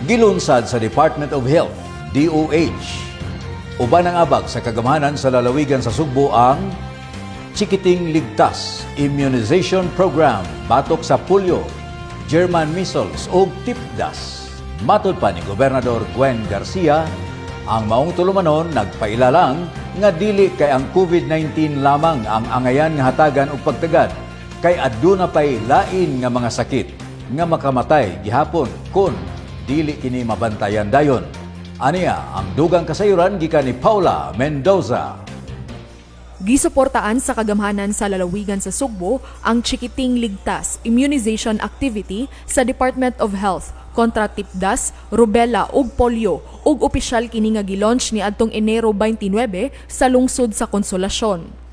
Gilunsad sa Department of Health, DOH, uban ang abag sa kagamhanan sa lalawigan sa Sugbo ang Chikiting Ligtas Immunization Program batok sa polio, German measles ug tipdas. Matod pa ni Gobernador Gwen Garcia, ang maong tulumanon nagpaila lang nga dili kay ang COVID-19 lamang ang angayan nga hatagan og pagtagad kay aduna pay lain nga mga sakit nga makamatay gihapon kun dili kini mabantayan dayon. Aniya ang dugang kasayuran gikan ni Paula Mendoza. Gisuportaan sa kagamhanan sa lalawigan sa Sugbo ang Chikiting Ligtas Immunization Activity sa Department of Health kontra tipdas, rubella ug polio ug opisyal kini nga gilaunch ni adtong Enero 29 sa lungsod sa Konsolasyon.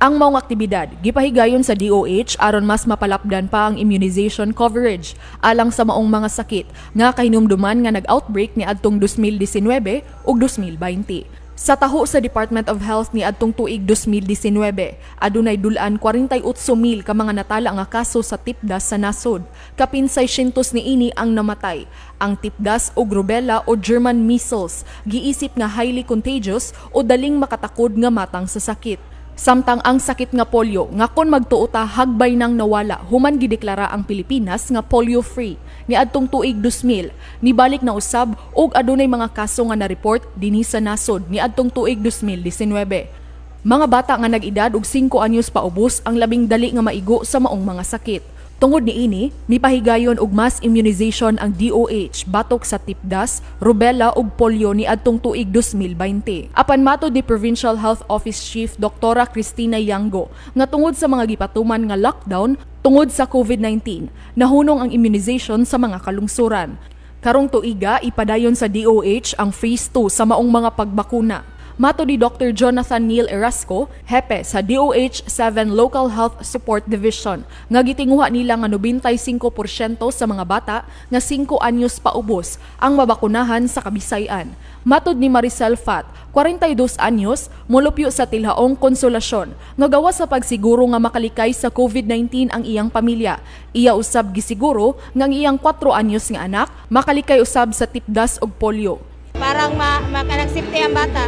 Ang maong aktibidad gipahigayon sa DOH aron mas mapalapdan pa ang immunization coverage alang sa maong mga sakit nga kahinumduman nga nag-outbreak ni adtong 2019 ug 2020. Sa taho sa Department of Health ni adtong tuig 2019, adunay dul-an 48,000 ka mga natala nga kaso sa tipdas sa nasod. Kapin 600 niini ang namatay. Ang tipdas o rubella o German measles giisip nga highly contagious o daling makatakod nga matang sa sakit. Samtang ang sakit nga polio nga kon magtuo ta hagbay nang nawala human gideklara ang Pilipinas nga polio free niadtong tuig 2000, nibalik na usab ug adunay mga kaso nga na-report dinhi sa nasod niadtong tuig 2019. Mga bata nga nag-edad og 5 anyos paubos ang labing dali nga maigo sa maong mga sakit. Tungod niini, mipahigayon og mass immunization ang DOH batok sa tipdas, rubella ug polio niadtong tuig 2020. Apan matod ni Provincial Health Office Chief Dr. Cristina Yango nga tungod sa mga gipatuman nga lockdown tungod sa COVID-19, nahunong ang immunization sa mga kalungsuran. Karong tuiga, ipadayon sa DOH ang Phase 2 sa maong mga pagbakuna. Matod ni Dr. Jonathan Neil Erasco, hepe sa DOH 7 Local Health Support Division, nga gitinguha nila nga 95% sa mga bata nga 5 anyos paubos ang mabakunahan sa Kabisayan. Matod ni Maricel Fat, 42 anyos, molupyo sa Tilhaong Konsolasyon, nga gawas sa pagsiguro nga makalikay sa COVID-19 ang iyang pamilya. Iya usab gisiguro nga ang iyang 4 anyos nga anak makalikay usab sa tipdas ug polio. Parang makanang safety ang bata.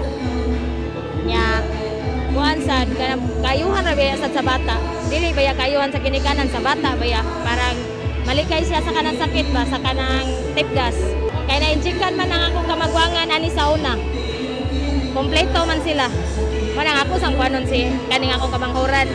Nya kuan sad kanang kayuhan ra baya sad sa bata. Dili baya kayuhan sa ginikanan sa bata baya parang malikay siya sa kanang sakit ba sa kanang tipdas. Kay na-injectan man ang akong kamagwangan ani sa una. Kompleto man sila. Manang ako sang kuanon si kaning akong kamanghuran.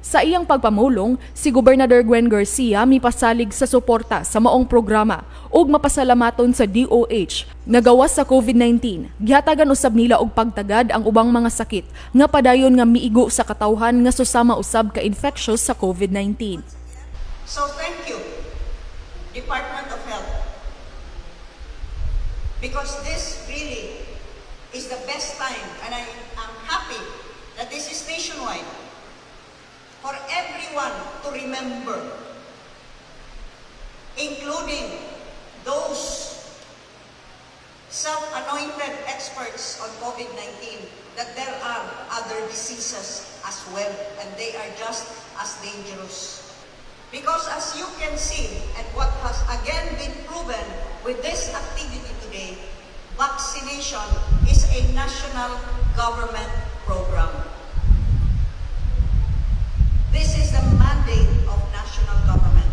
Sa iyang pagpamulong, si Gobernador Gwen Garcia mipasalig sa suporta sa maong programa ug mapasalamaton sa DOH nga gawas sa COVID-19. Gihatagan usab nila og pagtagad ang ubang mga sakit nga padayon nga miigo sa katawhan nga susama usab ka infectious sa COVID-19. So thank you, Department of Health, because this really is the best time, and I am happy that this is nationwide, for everyone to remember, including those self-anointed experts on COVID-19, that there are other diseases as well, and they are just as dangerous. Because as you can see, and what has again been proven with this activity today, vaccination is a national government program. This is the mandate of national government.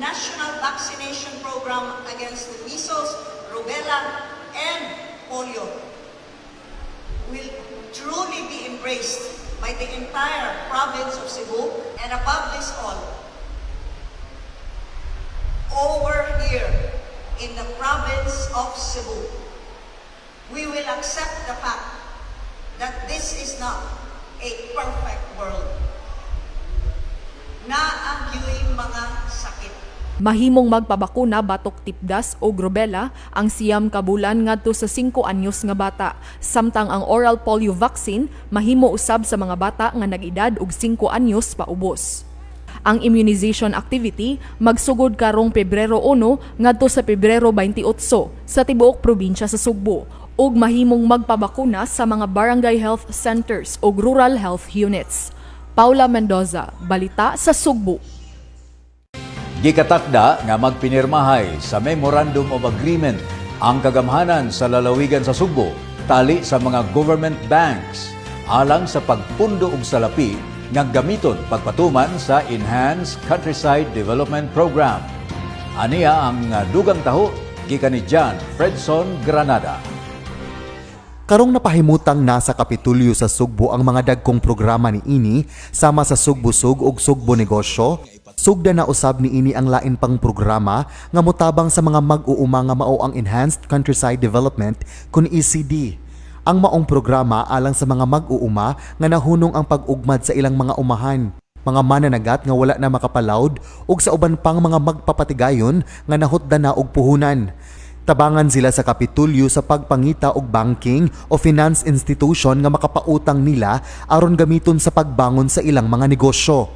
National vaccination program against the measles, rubella, and polio will truly be embraced by the entire province of Cebu, and above this all, over here in the province of Cebu, we will accept the fact that this is not a perfect world. Naa gyuy mga sakit. Mahimong magpabakuna batok tipdas o rubella ang 9 ka bulan ngadto sa 5 anyos nga bata. Samtang ang oral polio vaccine mahimo usab sa mga bata nga nag-edad og 5 anyos paubos. Ang immunization activity magsugod karong Pebrero 1 ngadto sa Pebrero 28 sa tibuok probinsya sa Sugbo ug mahimong magpabakuna sa mga barangay health centers ug rural health units. Paula Mendoza, Balita sa Sugbo. Gikatakda nga magpinirmahay sa Memorandum of Agreement ang kagamhanan sa lalawigan sa Sugbo tali sa mga government banks alang sa pagpundo og salapi nga gamiton pagpatuman sa Enhanced Countryside Development Program. Aniya ang dugang taho gikan ni John Fredson Granada. Karong napahimutang nasa Kapitulyo sa Sugbo ang mga dagkong programa ni ini sama sa Sugbusog ug Sugbo Negosyo, sugda na usab ni ini ang lain pang programa nga motabang sa mga mag-uuma nga mao ang Enhanced Countryside Development kun ECD. Ang maong programa alang sa mga mag-uuma nga nahunong ang pag-ugmad sa ilang mga umahan, mga mananagat nga wala na makapalawd ug sa uban pang mga magpapatigayon nga nahutda na og puhunan. Tabangan sila sa Kapitulyo sa pagpangita og banking o finance institution nga makapautang nila aron gamiton sa pagbangon sa ilang mga negosyo.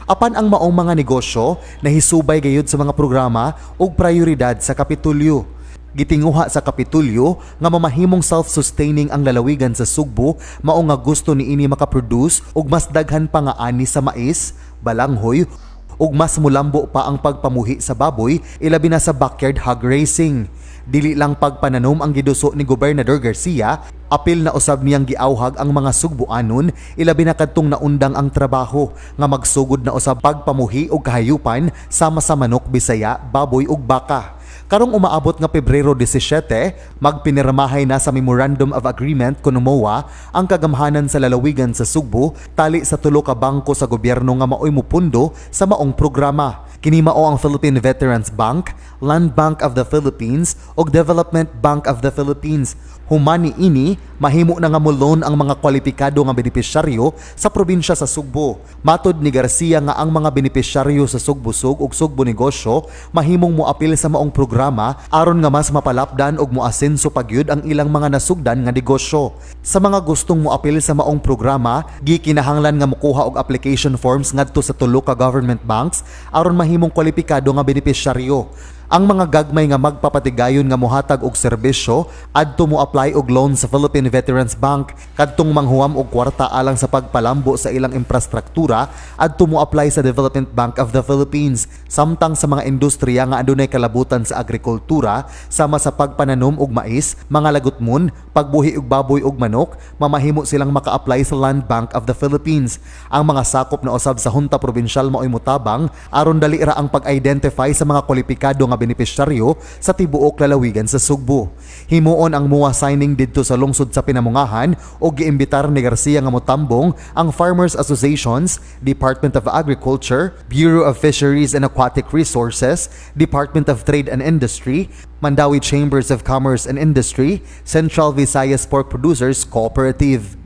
Apan ang maong mga negosyo nahisubay gayud sa mga programa ug prioridad sa Kapitulyo. Gitinguha sa Kapitulyo nga mamahimong self-sustaining ang lalawigan sa Sugbo, mao nga gusto niini makaproduce og mas daghan pa nga ani sa mais, balanghoy ug mas mulambo pa ang pagpamuhi sa baboy, ilabi na sa backyard hog raising. Dili lang pagpananom ang giduso ni Gobernador Garcia, apil na usab niyang giawhag ang mga Sugbuanon, ilabi na kadtong naundang ang trabaho, nga magsugod na usab pagpamuhi og kahayupan sama sa manok Bisaya, baboy ug baka. Karong umaabot nga Pebrero 17, magpinirmahay na sa Memorandum of Agreement kun MOA ang kagamhanan sa lalawigan sa Sugbo tali sa tulo ka bangko sa gobyerno nga maoy mupundo sa maong programa. Kini mao ang Philippine Veterans Bank, Land Bank of the Philippines ug Development Bank of the Philippines. Human niini, mahimo na nga mo-loan ang mga kwalipikado nga benepisyaryo sa probinsya sa Sugbo. Matod ni Garcia nga ang mga benepisyaryo sa Sugbusog ug Sugbo Negosyo mahimong moapil sa maong programa aron nga mas mapalapdan ug moasenso pagyud ang ilang mga nasugdan nga negosyo. Sa mga gustong moapil sa maong programa, gikinahanglan nga mokuha og application forms ngadto sa tulo ka government banks aron mahimong kwalipikado nga benepisyaryo. Ang mga gagmay nga magpapatigayon nga mohatag og serbisyo adto mo apply og loan sa Philippine Veterans Bank, kadtong manghuam og kwarta alang sa pagpalambo sa ilang infrastruktura adto mo apply sa Development Bank of the Philippines, samtang sa mga industriya nga adunay kalabutan sa agrikultura sama sa pagpananom og mais, mga lagutmon, pagbuhi og baboy ug manok, mamahimo silang maka-apply sa Land Bank of the Philippines. Ang mga sakop na usab sa Junta Provincial maoy motabang aron dali ra ang pag-identify sa mga kwalipikado nga benepisyaryo sa tibuok lalawigan sa Sugbo. Himuon ang MOA signing didto sa lungsod sa Pinamungahan ug giimbitar ni Garcia nga motambong ang Farmers Associations, Department of Agriculture, Bureau of Fisheries and Aquatic Resources, Department of Trade and Industry, Mandaue Chambers of Commerce and Industry, Central Visayas Pork Producers Cooperative.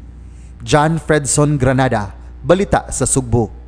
John Fredson Granada, Balita sa Sugbo.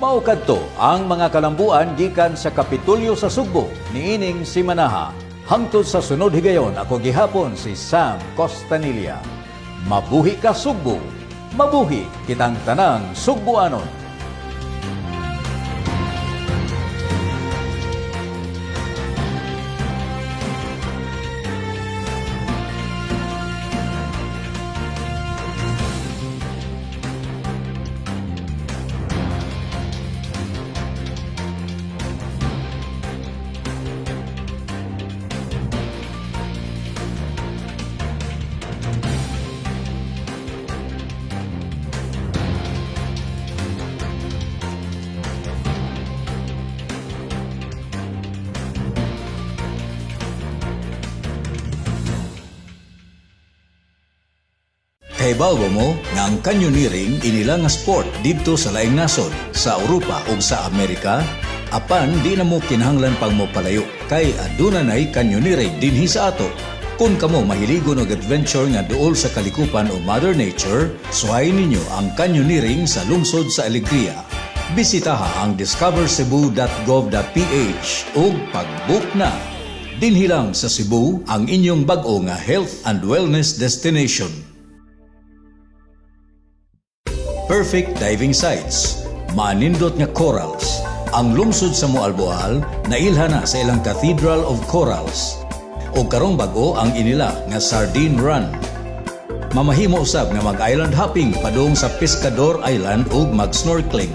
Mao kadto ang mga kalambuan gikan sa Kapitulyo sa Sugbo niining simanaha. Hangtod sa sunod higayon, ako gihapon si Sam Costanilla. Mabuhi ka, Sugbo. Mabuhi kitang tanang Sugbuanon. Kahibaw ba mo nga ang canyoneering inila nga sport didto sa laing nasod, sa Europa ug sa Amerika? Apan di na mo kinahanglan pang mopalayo kay aduna nay canyoneering dinhi sa ato. Kung kamo mahiligon og adventure nga duol sa kalikupan o Mother Nature, suwayin ninyo ang canyoneering sa lungsod sa Alegria. Bisitaha ang discovercebu.gov.ph ug pag-book na. Dinhi lang sa Cebu ang inyong bag-o nga health and wellness destination. Perfect diving sites, manindot nga corals. Ang lungsod sa Moalboal nailha na sa ilang Cathedral of Corals. O karong bag-o ang inila nga Sardine Run. Mamahimo usab nga mag-island hopping padung sa Pescador Island ug mag-snorkeling.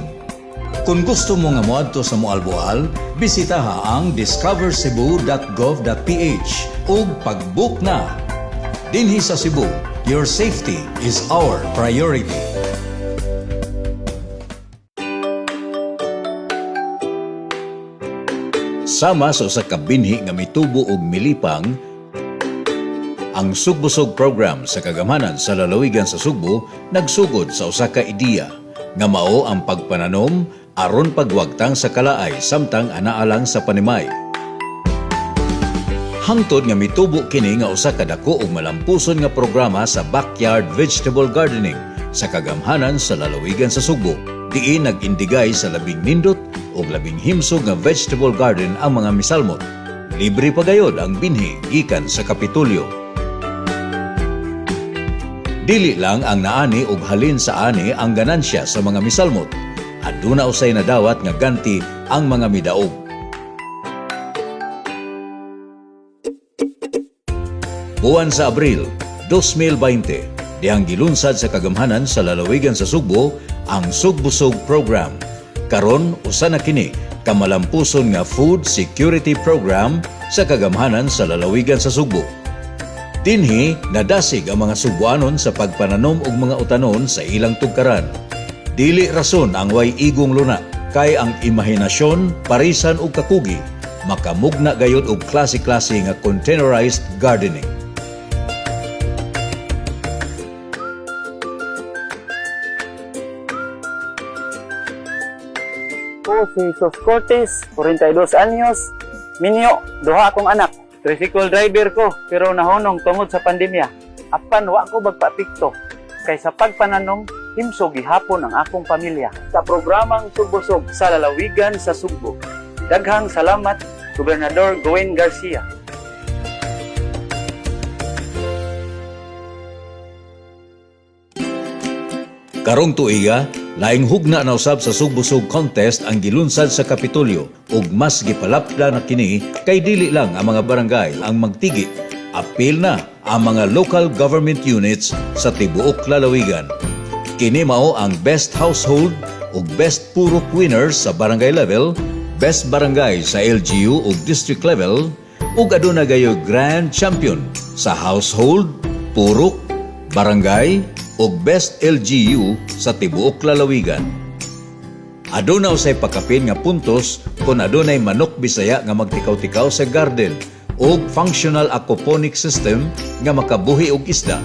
Kung gusto mo nga moadto sa Moalboal, bisitaha ang discovercebu.gov.ph ug pag-book na. Dinhi sa Cebu, your safety is our priority. Sama sa usa ka binhi nga mitubo og milipang, ang Sugbusog program sa kagamhanan sa lalawigan sa Sugbo nagsugod sa usa ka ideya nga mao ang pagpananom aron pagwagtang sa kalaay samtang anaa lang sa panimay. Hangtod nga mitubo kini nga usa ka dako ug malampuson nga programa sa backyard vegetable gardening sa kagamhanan sa lalawigan sa Sugbo. Diin nag-indigay sa labing nindot ug labing himsog nga vegetable garden ang mga misalmot. Libre pa gayod ang binhi gikan sa Kapitolyo. Dili lang ang naani ug halin sa ani ang ganansya sa mga misalmot. Aduna usay nadawat nga ganti ang mga midaog. Buwan sa Abril 2020, dihang gilunsad sa kagamhanan sa lalawigan sa Sugbo ang Sugbusog Program. Karon usa na kini ka malampuson nga food security program sa kagamhanan sa lalawigan sa Sugbo. Dinhi nadasig ang mga Sugbuanon sa pagpananom og mga utanon sa ilang tugkaran. Dili rason ang way igong luna kay ang imahinasyon, parisan ug kakugi makamugna gayud og klase-klase nga containerized gardening. Ko si Jesus Cortez, 42 anyos, minyo, duha akong anak. Tricycle driver ko, pero nahunong tungod sa pandemya. Apan wa ko magpaapekto. Kay sa pagpananom, himsog gihapon ang akong pamilya. Sa programang Sugbusog sa lalawigan sa Sugbo. Daghang salamat, Gobernador Gwen Garcia. Karong tuiga, laing hugna na usab sa Sugbusog contest ang gilunsad sa Kapitolyo ug mas gipalapla na kini kay dili lang ang mga barangay ang magtigi. Apil na ang mga local government units sa tibuok lalawigan. Kini mao ang best household ug best purok winners sa barangay level, best barangay sa LGU ug district level, ug aduna gayoy grand champion sa household, purok, barangay ug best LGU sa tibuok lalawigan. Aduna usay pakapin nga puntos kung adunay manok Bisaya nga magtikaw-tikaw sa garden ug functional aquaponic system nga makabuhi og isda.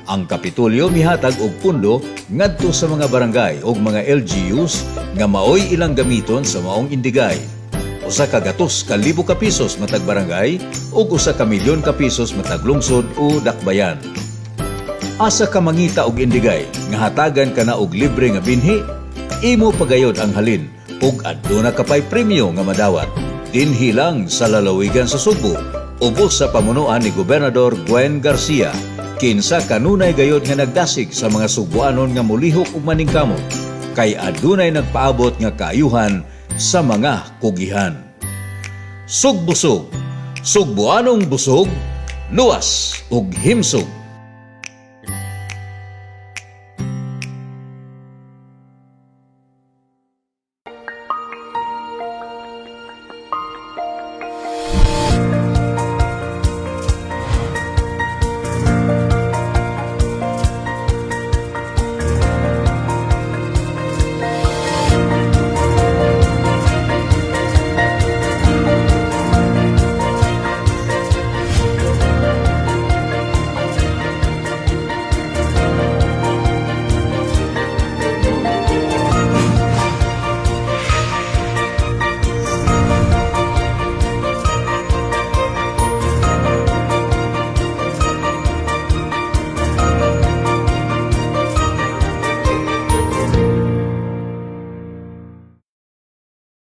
Ang Kapitolyo mihatag og pundo ngadto sa mga barangay ug mga LGUs nga maoy ilang gamiton sa maong indigay. 100,000 ka pesos matag barangay ug 1 milyon ka pesos matag lungsod o dakbayan. Asa ka mangita og indigay nga hatagan ka na og libre nga binhi? Imo pagayod ang halin ug aduna ka pay premyo nga madawat. Dinhi lang sa lalawigan sa Sugbo, ubos sa pamunuan ni Gobernador Gwen Garcia, kinsa kanunay gayod nga nagdasig sa mga Sugbuanon nga molihok ug maningkamot kay adunay nagpaabot nga kaayuhan sa mga kugihan. Sugbusog, Sugbuanong busog, luwas ug himsog.